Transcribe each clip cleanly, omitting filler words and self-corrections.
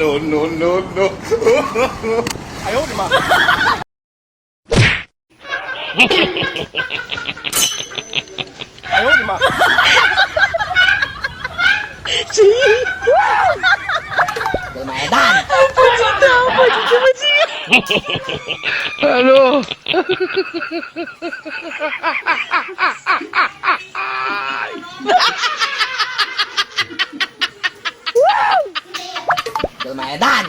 No, no, no, no. 哎呦我的妈！哎呦我的妈！ Lumayan. Ano? Lumayan.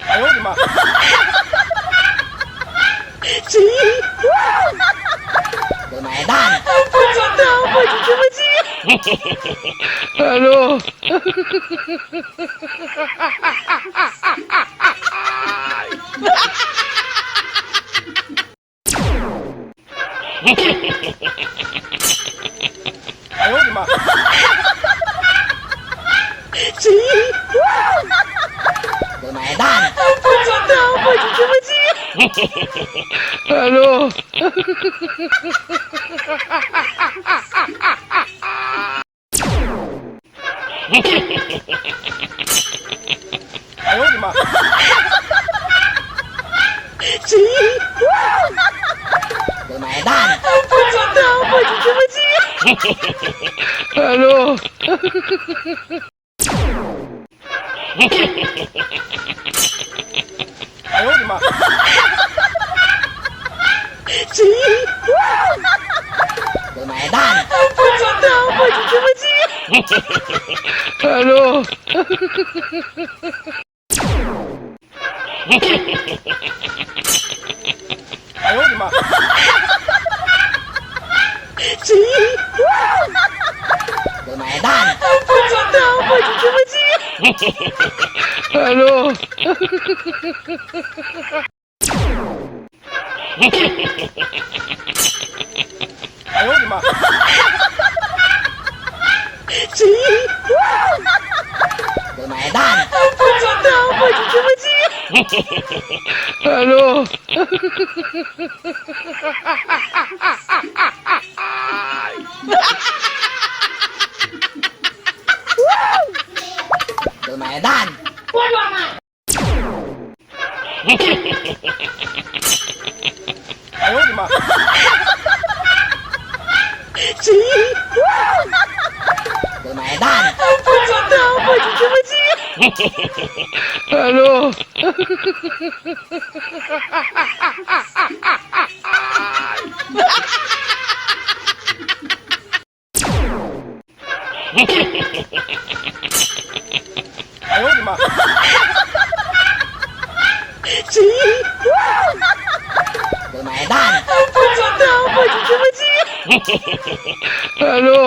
哎呦我的妈！ Lumayan. Ano? 哎呦我的妈！ Lumayan. Ano? 哎呦我的妈！ Lumayan. Ano? 哎呦我的妈！ Lumayan. Ano? 哎呦我的妈！ Lumayan. Ano? 哎呦我的妈！ Lumayan. Ano? 哎呦我的妈！ Lumayan. Ano? Lumayan. 哎呦我的妈！ Lumayan. Ano? 哎呦我的妈！ Lumayan. Ano?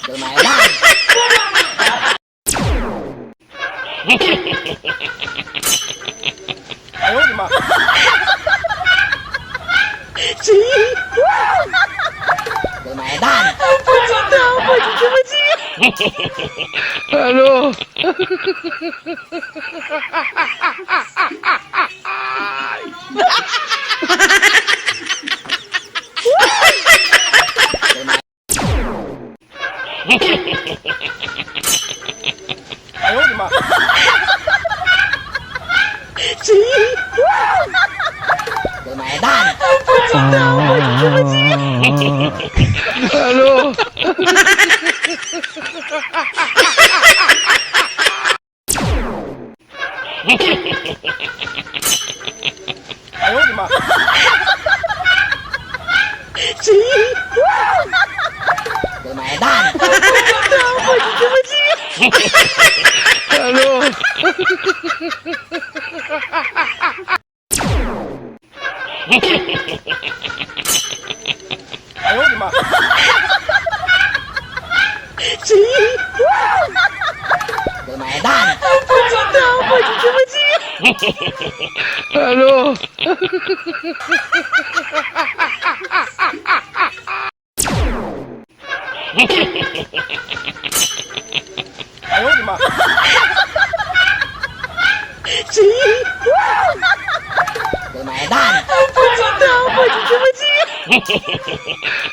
Lumayan. 哎呦我的妈！ Lumayan. Ano? 哎呦我的妈！ Lumayan. Ano? 哎呦我的妈！ Lumayan. Ano? 哎呦我的妈！买单。不知道，我就这么记。Hello。哎呦我的妈！买单。不知道，我就这么记。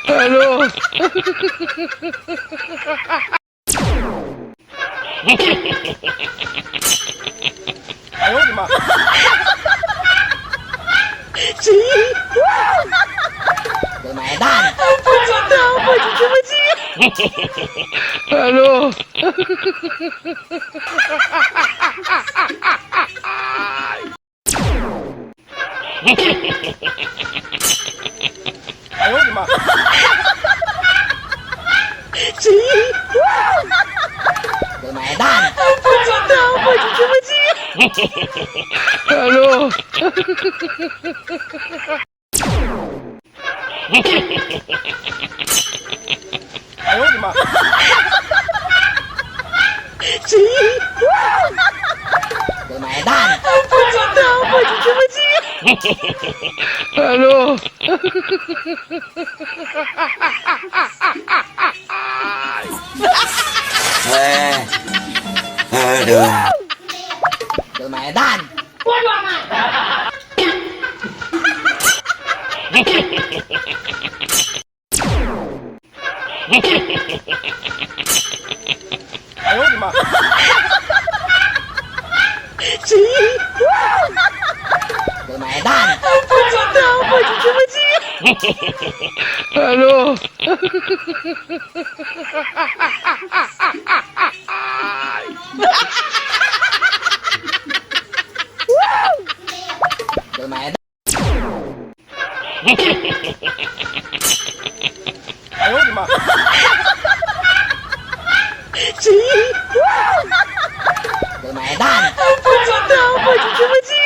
Hello。哎呦我的妈！买单。不知道，我就这么记。Hello。哎呦我的妈！买单。不知道，我就这么记。Hello。哎呦我的妈！买单。不知道，我就这么记。Hello。买单。我装啊！哎呦我的妈！买单。不知道，我就这么记。Hello。买单。哎呦我的妈！买单。不知道，我就这么记。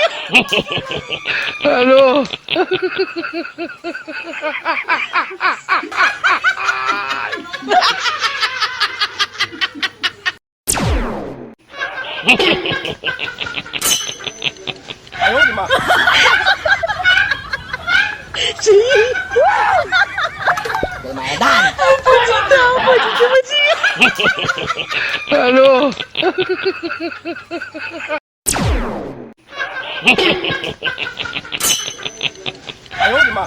Hello。哎呦我的妈！买单。不知道，我就这么记。Hello。哎呦我的妈！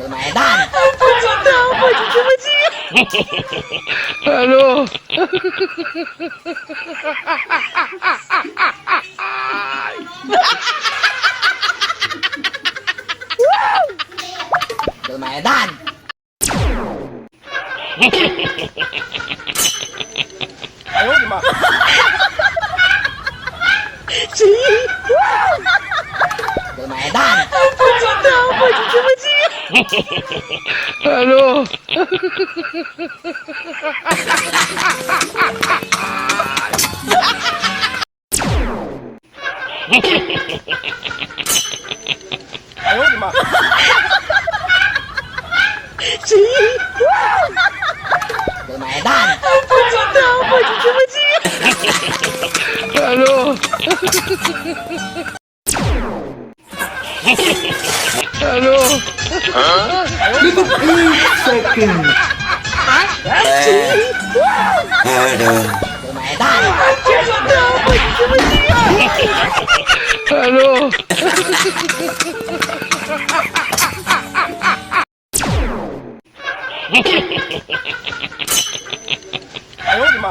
买单。不知道，我就这么记。Hello。买单。哎呦我的妈！买单。不知道，我就这么记。Hello。哎呦我的妈！买单。不知道，我就这么记。Hello。Hello。买单。不知道，我就这么记。Hello。哎呦我的妈！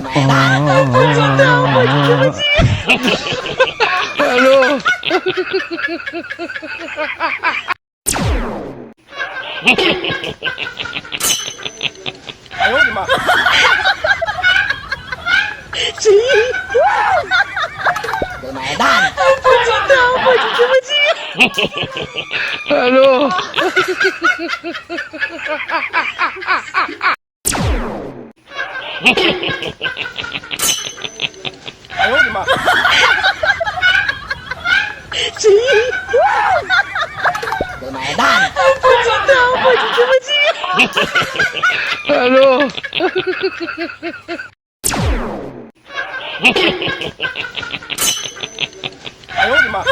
买单。不知道，我就这么记。Hello。哎呦我的妈！买单。不知道，我就这么记。Hello。哎呦我的妈！ Hello. 哎呦我的妈！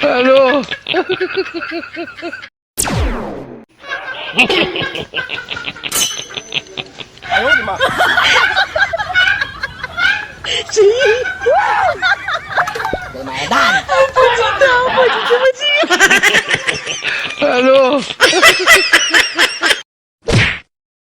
Hello. 哎呦我的妈！